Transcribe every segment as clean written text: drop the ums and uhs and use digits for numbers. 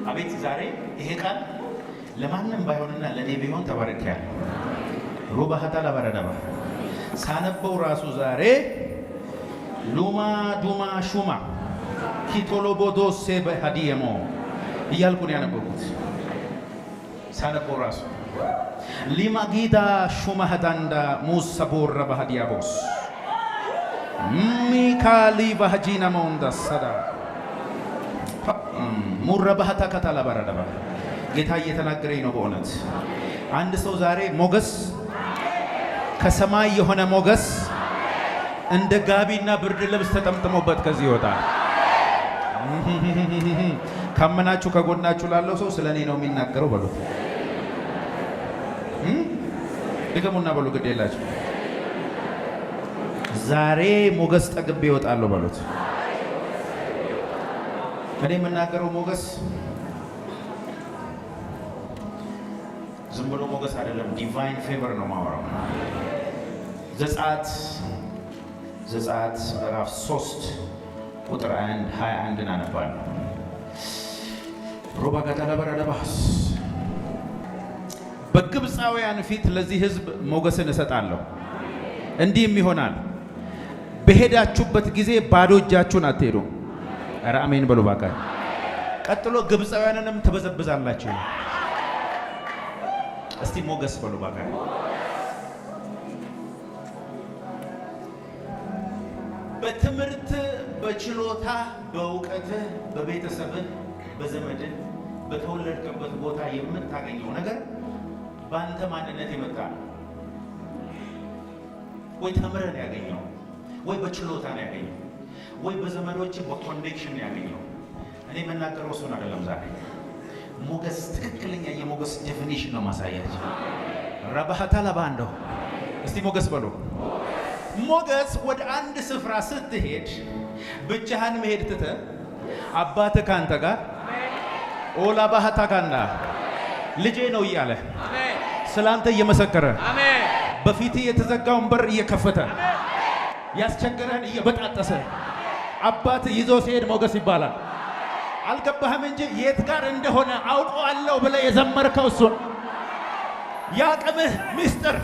አቤት ዛሬ ይሄ ቃል ለማንም ባይሆንና ለእኔ ቢሆን ተባርኬያለሁ። ሩባ ሀታላ በረደባ ሳነበው ራሱ ዛሬ ሉማ ዱማ ሹማ ኪቶሎቦዶሴ በሀዲየሞ እያልኩ ነው ያነበብኩት። ሳነበው ራሱ ሊማጊዳ ሹማህዳንዳ ሙሳ ቦረ ባህዲያቦስ ሚካሊ ባህጂና መውንዳ ሰዳ ሙረ ባህታ ከታላ በረደባ ጌታ እየተናገረኝ ነው። በእውነት አንድ ሰው ዛሬ ሞገስ ከሰማይ የሆነ ሞገስ እንደ ጋቢና ብርድ ልብስ ተጠምጥሞበት ከዚህ ይወጣል። ካመናችሁ ከጎናችሁ ላለው ሰው ስለ እኔ ነው የሚናገረው በሉት። ድገሙና በሉ፣ ግድ የላችሁ። ዛሬ ሞገስ ጠግቤ እወጣለሁ በሉት። እኔ የምናገረው ሞገስ ዝም ብሎ ሞገስ አይደለም፣ divine favor ነው ማወራው። ዘጸአት ምዕራፍ 3 ቁጥር 1 21ን አነባለሁ። ሮባ ጋታላ በረደባስ በግብፃውያን ፊት ለዚህ ሕዝብ ሞገስን እሰጣለሁ፣ እንዲህም ይሆናል በሄዳችሁበት ጊዜ ባዶ እጃችሁን አትሄዱም። ኧረ አሜን በሉ ባካ። ቀጥሎ ግብፃውያንንም ትበዘብዛላችሁ። እስቲ ሞገስ በሉ ባካ። በትምህርት፣ በችሎታ፣ በእውቀትህ፣ በቤተሰብህ፣ በዘመድህ፣ በተወለድክበት ቦታ የምታገኘው ነገር በአንተ ማንነት የመጣ ነው። ወይ ተምረህ ነው ያገኘው፣ ወይ በችሎታ ነው ያገኘው፣ ወይ በዘመዶች በ connection ነው ያገኘው። እኔ የምናገረው እሱን አይደለም። ዛሬ ሞገስ፣ ትክክለኛ የሞገስ definition ነው ማሳያቸው። ረባህታ ለባንዶ እስቲ ሞገስ በሉ። ሞገስ ወደ አንድ ስፍራ ስትሄድ ብቻህን መሄድ ትተህ አባትህ ካንተ ጋር ኦላ ባህታ ካና ልጄ ነው እያለ ስላንተ እየመሰከረ በፊትህ የተዘጋውን በር እየከፈተ ያስቸገረህን እየበጣጠሰ አባት ይዞ ሲሄድ ሞገስ ይባላል። አልገባህም እንጂ የት ጋር እንደሆነ አውቀዋለሁ ብለህ የዘመርከው እሱን። የአቅምህ ምስጢር፣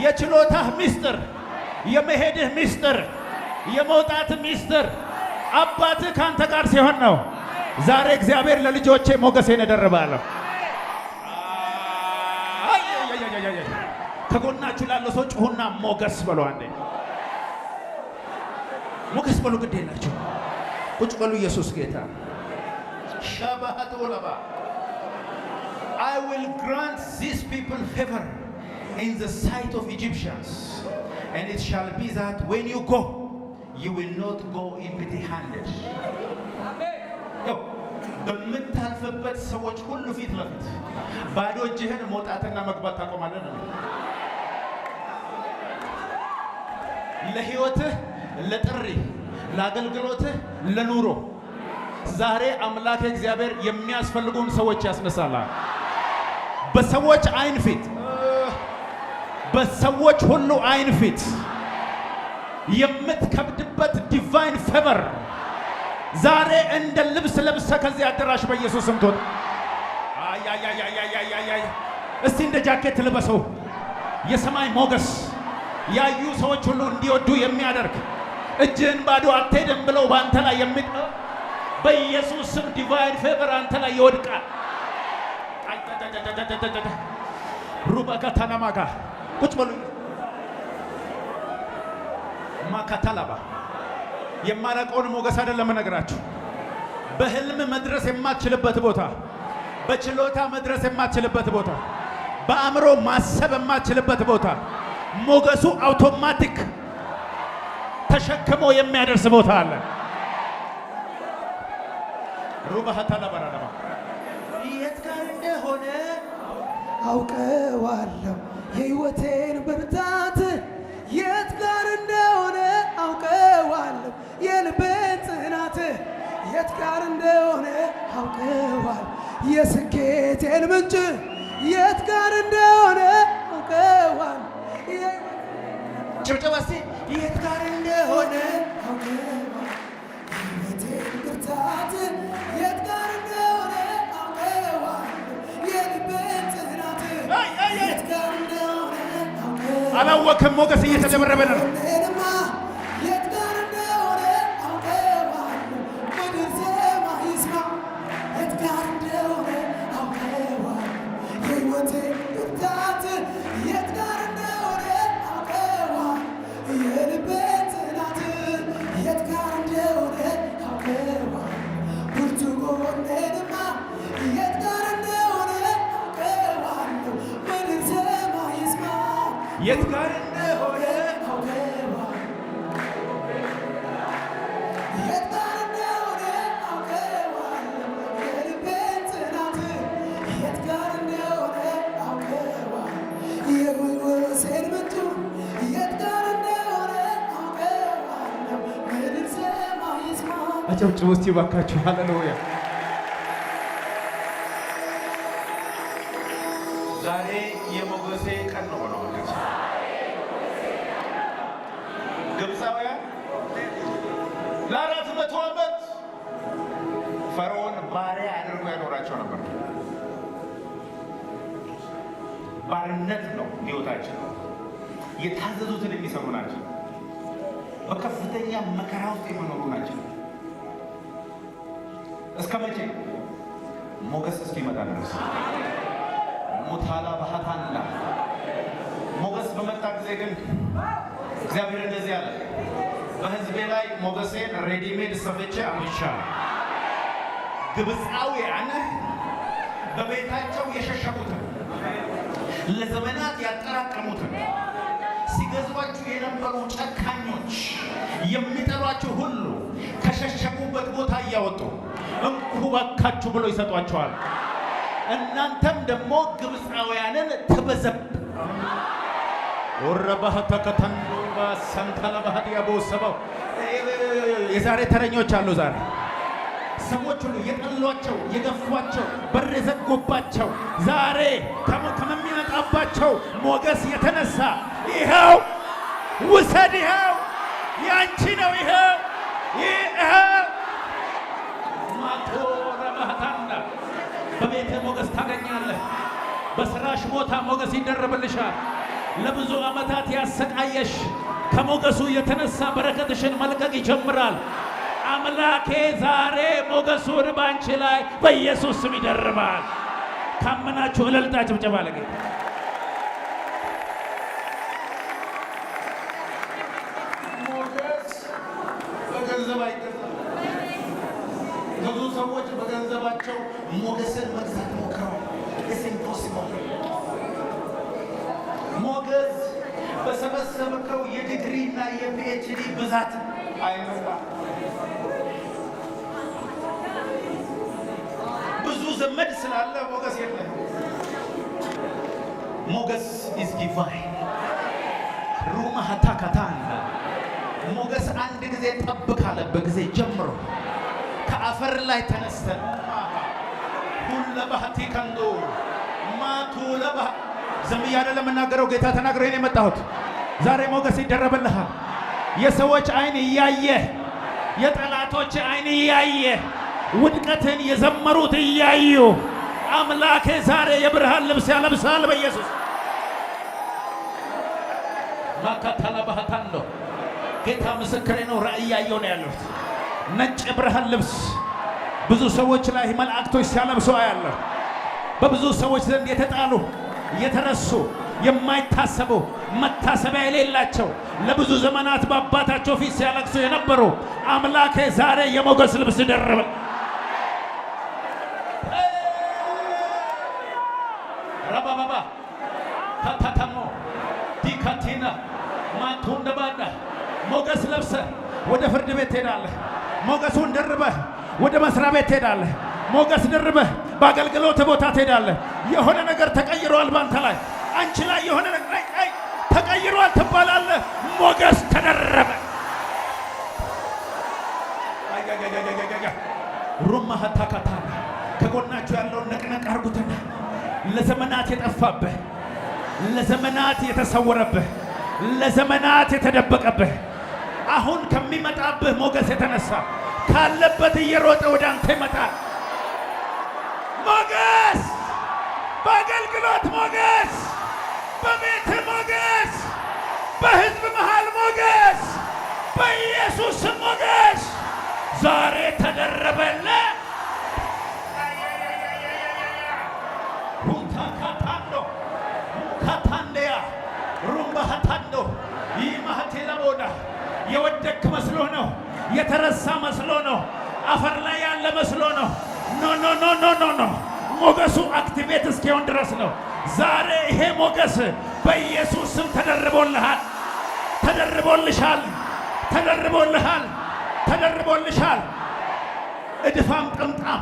የችሎታህ ምስጢር፣ የመሄድህ ምስጢር፣ የመውጣት ምስጢር አባትህ ካንተ ጋር ሲሆን ነው። ዛሬ እግዚአብሔር ለልጆቼ ሞገሴን እደርባለሁ። ከጎናችሁ ላለው ሰው ጩሁና ሞገስ በሉ። አንዴ ሞገስ በሉ። ግድ የላችሁ ቁጭ በሉ። ኢየሱስ ጌታ ሸባሃት ወለባ። I will grant these people favor in the sight of Egyptians, and it shall be that when you go, you will not go empty handed. በምታልፍበት ሰዎች ሁሉ ፊት ለፊት ባዶ እጅህን መውጣትና መግባት ታቆማለህ ነው። ለህይወትህ፣ ለጥሪ፣ ለአገልግሎትህ፣ ለኑሮ ዛሬ አምላክ እግዚአብሔር የሚያስፈልጉን ሰዎች ያስነሳላል። በሰዎች አይን ፊት፣ በሰዎች ሁሉ አይን ፊት የምትከብድበት divine favor ዛሬ እንደ ልብስ ለብሰህ ከዚህ አዳራሽ በኢየሱስ ስም ትወጣ። አይ፣ እስቲ እንደ ጃኬት ልበሰው። የሰማይ ሞገስ ያዩ ሰዎች ሁሉ እንዲወዱ የሚያደርግ፣ እጅህን ባዶ አትሄድም ብለው በአንተ ላይ በኢየሱስ ስም divine favor አንተ ላይ ይወድቃል። ሩበከተነማጋ ቁጭ በሉ። ማካታላባ የማላውቀውን ሞገስ አይደለም እነግራችሁ። በህልም መድረስ የማትችልበት ቦታ፣ በችሎታ መድረስ የማትችልበት ቦታ፣ በአእምሮ ማሰብ የማትችልበት ቦታ ሞገሱ አውቶማቲክ ተሸክሞ የሚያደርስ ቦታ አለ። ሩባሃታ ለበራለባ የት ጋር እንደሆነ አውቀዋለሁ የሕይወቴን ብርታት፣ የት ጋር እንደሆነ አውቀዋለሁ የልቤን ጽናት፣ የት ጋር እንደሆነ አውቀዋለሁ የስኬቴን ምንጭ፣ የት ጋር እንደሆነ አውቀዋለሁ። ጭብጨባ እስቲ። የት ጋር እንደሆነ አውቀዋለሁ የሕይወቴን ብርታት፣ የት ጋር እንደሆነ አላወክም። ሞገስ እየተደበረበ ነው። እኔንማ የት ጋር እንደሆነ አውቀዋለሁ። ምድር ሰማይ ይስማ፣ የት ጋር እንደሆነ አውቀዋለሁ። የሕይወቴ ብርታት የት ጋር እንደሆነ አውቀዋለሁ። የልቤ ጽናት የት ጋር እንደሆነ አውቀዋለሁ። ብርቱ ጎኔንማ የት ጋር እንደሆነ አውቀዋለሁ። ምድር ሰማይ ይስማ፣ የት ጋር እንደሆነ አውቀዋለሁ። የት ጋር እንደሆነ አውቀዋለሁ። የልቤን ጽናት የት ጋር እንደሆነ አውቀዋለሁ። የጉልበቴን ምንጩ የት ጋር እንደሆነ አውቀዋለሁ። ምድር ሰማይ ይስማ። አጨብጭቡ እስቲ ባካችሁ። ሃሌሉያ። ዛሬ የሞገሴ ቀን ነው ብለው ግብፃውያን ለ400 ዓመት ፈርዖን ባሪያ አድርጎ ያኖራቸው ነበር። ባርነት ነው ህይወታቸው። የታዘዙትን የሚሰሩ ናቸው። በከፍተኛ መከራ ውስጥ የሚኖሩ ናቸው። እስከ መቼ? ሞገስ እስኪመጣ ድረስ። ሙታላ ባህታንዳ ሞገስ በመጣ ጊዜ ግን እግዚአብሔር እንደዚህ አለ፣ በህዝቤ ላይ ሞገሴን ready-made ሰፍቼ አምጥቻለሁ። ግብፃውያን በቤታቸው የሸሸጉትን፣ ለዘመናት ያጠራቀሙትን፣ ሲገዟችሁ የነበሩ ጨካኞች የሚጠሏችሁ ሁሉ ከሸሸጉበት ቦታ እያወጡ እንኩ ባካችሁ ብሎ ይሰጧቸዋል። እናንተም ደግሞ ግብፃውያንን ትበዘብ ወረባህተ ከተንዶባ ሰንተለባህት ያቦሰበው። የዛሬ ተረኞች አሉ። ዛሬ ሰዎች ሁሉ የጠሏቸው፣ የገፏቸው፣ በር የዘጉባቸው ዛሬ ከሚመጣባቸው ሞገስ የተነሳ ይኸው ውሰድ፣ ይኸው ያንቺ ነው፣ ይኸው ይኸው ማቶ ረባህታና በቤተ ሞገስ ታገኛለህ። በስራሽ ቦታ ሞገስ ይደረብልሻል። ለብዙ ዓመታት ያሰቃየሽ ከሞገሱ የተነሳ በረከትሽን መልቀቅ ይጀምራል። አምላኬ ዛሬ ሞገሱን ባንቺ ላይ በኢየሱስ ስም ይደርባል። ካመናችሁ እልልታ፣ ጭብጨባ ለጌታ። ሞገስ በገንዘብ አይገዛም። ብዙ ሰዎች በገንዘባቸው ሞገስን መግዛት ሞክረዋል። It's impossible። ሞገስ በሰበሰብከው የዲግሪ እና የ PhD ብዛት አይመጣም። ብዙ ዘመድ ስላለ ሞገስ የለም። ሞገስ is divine። ሩማ ሀታካታን ሞገስ አንድ ጊዜ ጠብ ካለበት ጊዜ ጀምሮ ከአፈር ላይ ተነስተን ሁለባህቲ ከንዶ ማቱ ለባ ዝም ብዬ አይደለም የምናገረው፣ ጌታ ተናግሮ ነው የመጣሁት። ዛሬ ሞገስ ይደረብልሃል። የሰዎች አይን እያየ፣ የጠላቶች አይን እያየ፣ ውድቀትን የዘመሩት እያዩ አምላኬ ዛሬ የብርሃን ልብስ ያለብሳል በኢየሱስ ማካታላ ባህታን ነው። ጌታ ምስክሬ ነው። ራእይ እያየሁ ነው ያለሁት። ነጭ የብርሃን ልብስ ብዙ ሰዎች ላይ መላእክቶች ሲያለብሱ አያለሁ። በብዙ ሰዎች ዘንድ የተጣሉ፣ የተረሱ፣ የማይታሰቡ፣ መታሰቢያ የሌላቸው፣ ለብዙ ዘመናት በአባታቸው ፊት ሲያለቅሱ የነበሩ አምላኬ ዛሬ የሞገስ ልብስ ደረበ። ረባባባ ካታታሞ ዲካቲና ማቱንደባዳ ሞገስ ለብሰህ ወደ ፍርድ ቤት ትሄዳለህ። ሞገሱን ደርበህ ወደ መስሪያ ቤት ትሄዳለህ። ሞገስ ደርበህ በአገልግሎት ቦታ ትሄዳለህ። የሆነ ነገር ተቀይሯል ባንተ ላይ፣ አንቺ ላይ የሆነ ነገር አይ አይ ተቀይሯል ትባላለህ። ሞገስ ተደረበ። ሩማ ሀታካታ ከጎናችሁ ያለውን ነቅነቅ አርጉትና ለዘመናት የጠፋብህ፣ ለዘመናት የተሰወረብህ፣ ለዘመናት የተደበቀብህ አሁን ከሚመጣብህ ሞገስ የተነሳ ካለበት እየሮጠ ወደ አንተ ይመጣል። ሞገስ በአገልግሎት፣ ሞገስ በቤት፣ ሞገስ ተደረበልህ። ሁታካታንዶ ሙካታንደያ ሩምባሃታንዶ ይማህቴላቦዳ የወደክ መስሎ ነው። የተረሳ መስሎ ነው። አፈር ላይ ያለ መስሎ ነው። No, no, no, no, no, no። ሞገሱ activate እስኪሆን ድረስ ነው። ዛሬ ይሄ ሞገስ በኢየሱስ ስም ተደርቦልሃል፣ ተደርቦልሻል፣ ተደርቦልሃል፣ ተደርቦልሻል። እድፋም ጥምጣም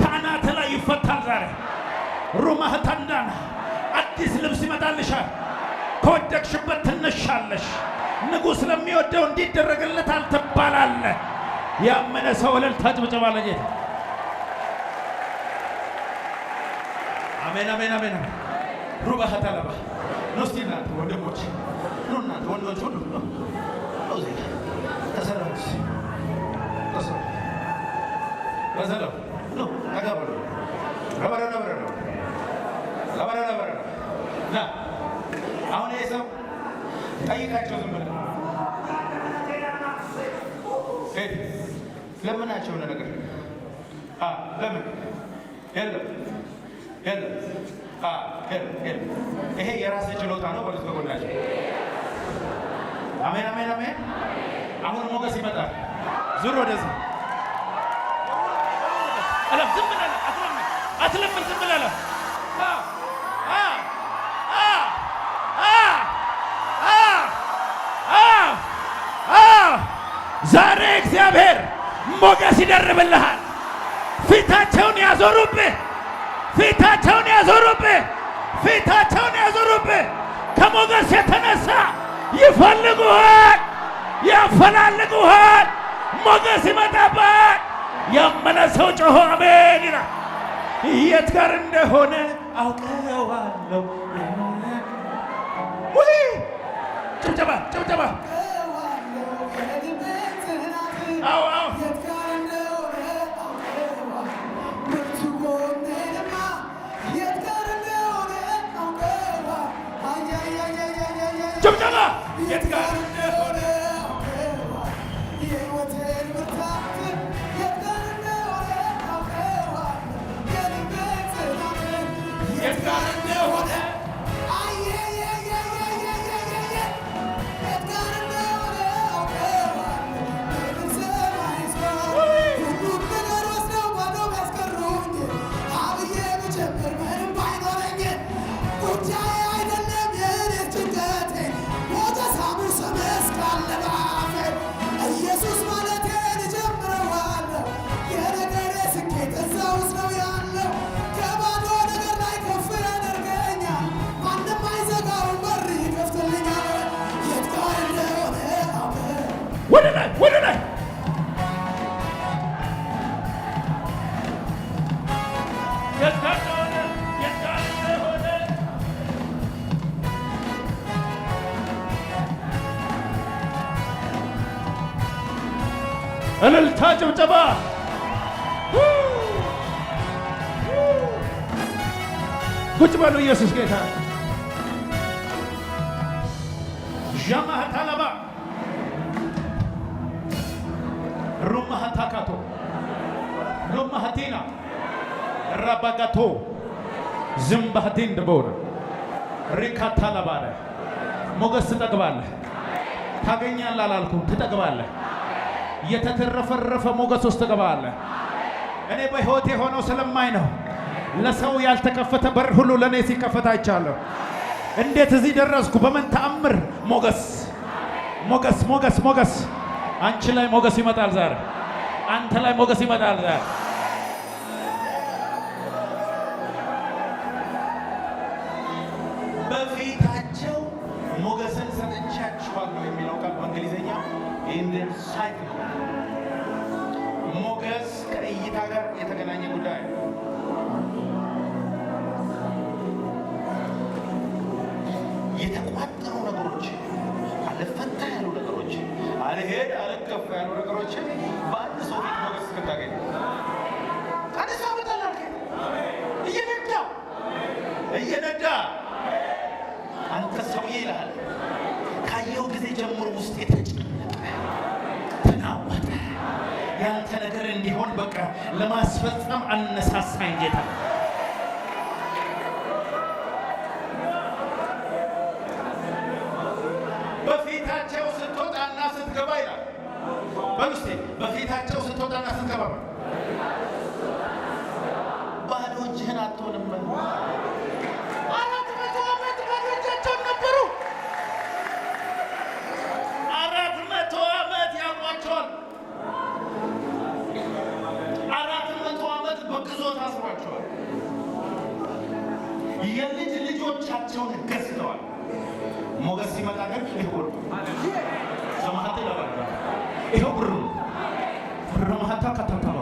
ከአናት ላይ ይፈታል ዛሬ። ሩማህታንዳና አዲስ ልብስ ይመጣልሻል። ከወደቅሽበት ትነሻለሽ። ንጉሥ ለሚወደው እንዲደረግለታል ትባላለህ። ያመነ ሰው እልልታ ጭብጨባ ለጌታ። አሜን፣ አሜን፣ አሜን። ሩባህታለባ ኑ እስቲ እናንተ ወንድሞች ኑ፣ እናንተ ወንዶች ሁሉ ኑ፣ ኑ እዚህ ተሰለፉ፣ ተሰለፉ፣ ተሰለፉ፣ ኑ ጠጋ በሉ። ረበረ ረበረ ነው ረበረ ረበረ ነው። ና አሁን ይሄ ሰው ጠይቃቸው፣ ዝም ብለህ ለምናቸው የሆነ ነገር ለምን የለም የለም የለም የለም። ይሄ የራስህ ችሎታ ነው በሉት ከጎናቸው። አሜን፣ አሜን፣ አሜን። አሁን ሞገስ ይመጣል። ዙር ወደዚህ እለፍ። ዝም ብለህ አትለምን፣ አትለምን። ዝም ብለህ እለፍ። አ አ አ አ አ አ አ ዛሬ እግዚአብሔር ሞገስ ይደርብልሃል። ፊታቸውን ያዞሩብህ፣ ፊታቸውን ያዞሩብህ፣ ፊታቸውን ያዞሩብህ። ከሞገስ የተነሳ ይፈልጉሃል፣ ያፈላልጉሃል። ሞገስ ይመጣብሃል። ያመነ ሰው ጮሆ አሜን ይላል። የት ጋር እንደሆነ አውቀዋለሁ። ውይ ጭብጨባ ጭብጨባ። አዎ አዎ የት ጋር እንደሆነ አውቀዋለሁ። ብርቱ ጎኔንማ የት ጋር እንደሆነ አውቀዋለሁ። አያያያያያያ ጭብጨባ። የት የት ጋር ጋር እንደሆነ አውቀዋለሁ። የሕይወቴን ብርታት የት ጋር እንደሆነ አውቀዋለሁ። የልቤን ጽናት የት ጋር እንደሆነ አየየየየየየየ የት ጋር እንደሆነ አውቀዋለሁ። ምድር ሰማይ ይስማ ሁሉም ነገር ወስደው ባዶ ቢያስቀሩኝ አብዬ ብጀምር ምንም ባይኖረኝ ጉዳዬ አይደለም የእኔ ጭንቀቴ ሞገሳሙ ስም እስካለ በአፌ ኢየሱስ ማለቴን እጀምረዋለሁ። የነገሬ ስኬት እዛ ውስጥ ነው ያለው። ከባዶ ነገር ላይ ከፍ ያደርገኛል። ማንም አይዘጋውም በር ይከፍትልኛል። የት ጋር እንደሆነ አውቀ ወደ ላይ፣ ወደ ላይ። የት ጋር እንደሆነ፣ የት ጋር እንደሆነ። እልልታ ጭብጨባ። ቁጭ በሉ። ኢየሱስ ጌታ። ዣማህታለባ ሩማህታካቶ ሉማህቲና ረባጋቶ ዝምባህቲን ድቦነ ሪካታለባለ ሞገስ ትጠግባለህ፣ ታገኛለህ አላልኩም፣ ትጠግባለህ። የተትረፈረፈ ሞገስ ውስጥ ትገባለህ። እኔ በሕይወቴ ሆነው ስለማይ ነው። ለሰው ያልተከፈተ በር ሁሉ ለእኔ ሲከፈት አይቻለሁ። እንዴት እዚህ ደረስኩ? በምን ተአምር? ሞገስ፣ ሞገስ፣ ሞገስ፣ ሞገስ። አንቺ ላይ ሞገስ ይመጣል ዛሬ። አንተ ላይ ሞገስ ይመጣል ዛሬ። በፊታቸው ሞገስን ሰጥቻችኋለሁ የሚለው ቃል በእንግሊዝኛ in their sight ነው። ሞገስ ከእይታ ጋር የተገናኘ ጉዳይ ነው። የተቋጠሩ ነገሮች፣ አልፈታ ያሉ ነገሮች፣ አልሄድ አልከፍ ያሉ ነገሮችን በአንድ ሰው ፊት ሞገስ እስክታገኝ አንድ ሰው ያመጣልሃል። እየነዳ እየነዳ አንተ ሰውዬ ይልሃል። ካየው ጊዜ ጀምሮ ውስጥ የተጨነቀ ተናወጠ። ያንተ ነገር እንዲሆን ለማስፈጸም አነሳሳኝ ጌታ። በፊታቸው ስትወጣና ስትገባ ይላል። በሉ እስቲ፣ በፊታቸው ስትወጣና ስትገባ ባዶ እጅህን አትሆንም። 400 ዓመት ባዶ እጃቸውን ነበሩ። 400 ዓመት ያሟቸዋል። 400 ዓመት በግዞት አስሯቸዋል። የልጅ ልጆቻቸውን ገዝተዋል። ሞገስ ሲመጣ ግን ይኸው ወርቁ ሰማሃተ ይላል። ይኸው ብሩ ረማሃታ ከተተባ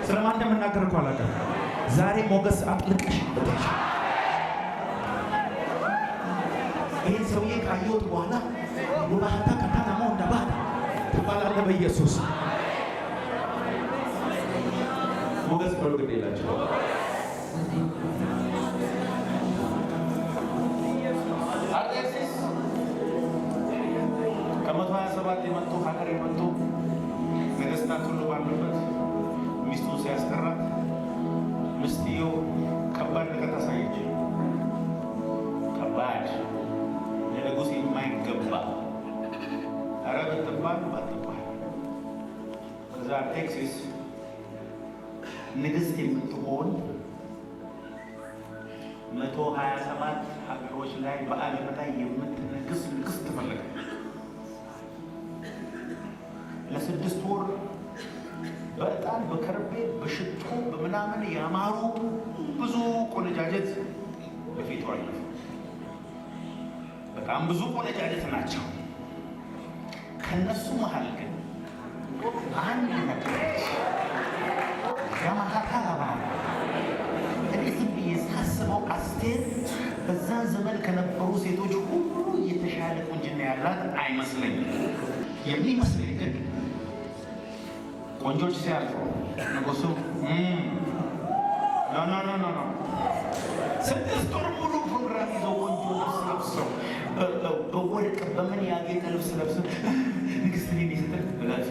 ስለማን እንደምናገር እኮ አላውቅም። ዛሬ ሞገስ አጥልቀሽ በታች ይህን ሰውዬ ካየሁት በኋላ ወባህታ ከታታማ እንደባህታ ትባላለህ። በኢየሱስ ሞገስ በሉ፣ ግድ የላቸው። አርጤክስስ ከ127 የመጡ ሀገር የመጡ ነገስታት ሁሉ ባሉበት ሚስቱን ሲያስጠራት ምስትየው ከባድ ንቀት አሳየች። ከባድ፣ ለንጉሥ የማይገባ፣ ኧረ ብትባል ባትባል። ከዛ አርጤክስስ ንግስት የምትሆን 127 ሀገሮች ላይ በዓለም ላይ የምትነግስ ንግስት ፈለገ። ለ6 ወር በዕጣን፣ በከርቤ፣ በሽቶ፣ በምናምን ያማሩ ብዙ ቆነጃጀት በፊቱ አለፉ። በጣም ብዙ ቆነጃጀት ናቸው። ከነሱ መሀል ግን አንድ ነበረች። ያማካታ። እኔ ዝም ብዬ ሳስበው አስቴር በዛን ዘመን ከነበሩ ሴቶች ሁሉ የተሻለ ቁንጅና ያላት አይመስለኝም። የሚመስለኝ ግን ቆንጆች ሲያልፉ ንጉሱ no, no, no, no, no፣ 6 ወር ሙሉ ፕሮግራም ይዘው ቆንጆ ልብስ ለብሰው፣ በወርቅ በምን ያጌጠ ልብስ ለብሰው ንግስት እኔ ስትል እለፊ፣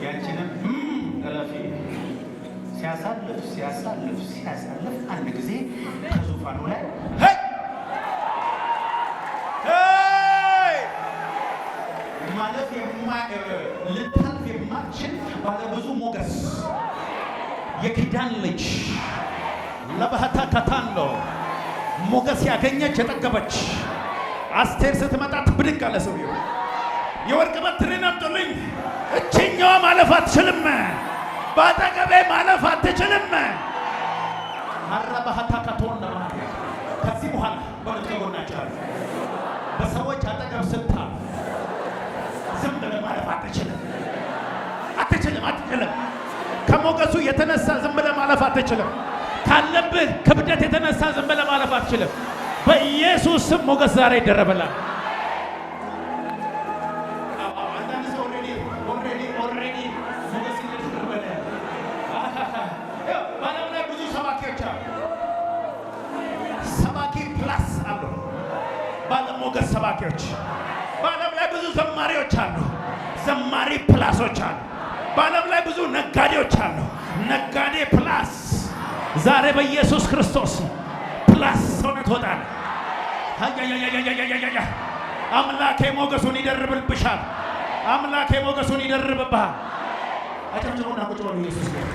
ያችንም እለፊ፣ ሲያሳልፍ ሲያሳልፍ ሲያሳልፍ አንድ ጊዜ ከዙፋኑ ላይ hey hey ማለፍ ልታልፍ የማትችል ባለብዙ ሞገስ የኪዳን ልጅ ለባህታ ከታንዶ ሞገስ ያገኘች የጠገበች አስቴር ስትመጣ ብድግ አለ ሰውየው። የወርቅ በትሬን አምጡልኝ፣ እችኛዋ ማለፍ አትችልም፣ በአጠገቤ ማለፍ አትችልም። አረባህታ ከቶን ከዚህ በኋላ በሁለት ከጎናቸው አሉ። በሰዎች አጠገብ ስታልፍ ዝም ብለህ ማለፍ አትችልም፣ አትችልም፣ አትችልም። ከሞገሱ የተነሳ ዝም ብለህ ማለፍ አትችልም። ካለብህ ክብደት የተነሳ ዝም ብለህ ማለፍ አትችልም። በኢየሱስ ስም ሞገስ ዛሬ ይደረብላል። አንዳንድ ሰው already, already, already ሞገስ እየተደረበ ነው። በዓለም ላይ ብዙ ሰባኪዎች አሉ። ሰባኪ plus አሉ። ባለሞገስ ሰባኪዎች። በዓለም ላይ ብዙ ዘማሪዎች አሉ። ዘማሪ plus ኦች አሉ። በዓለም ላይ ብዙ ነጋዴዎች አሉ። ነጋዴ plus። ዛሬ በኢየሱስ ክርስቶስ plus ሆነ ትወጣለህ። አያያያያያያያ፣ አምላኬ ሞገሱን ይደርብልብሻል። አምላኬ ሞገሱን ይደርብብሃል። አጨብጭቡና ቁጭ በሉ። ኢየሱስ ጋር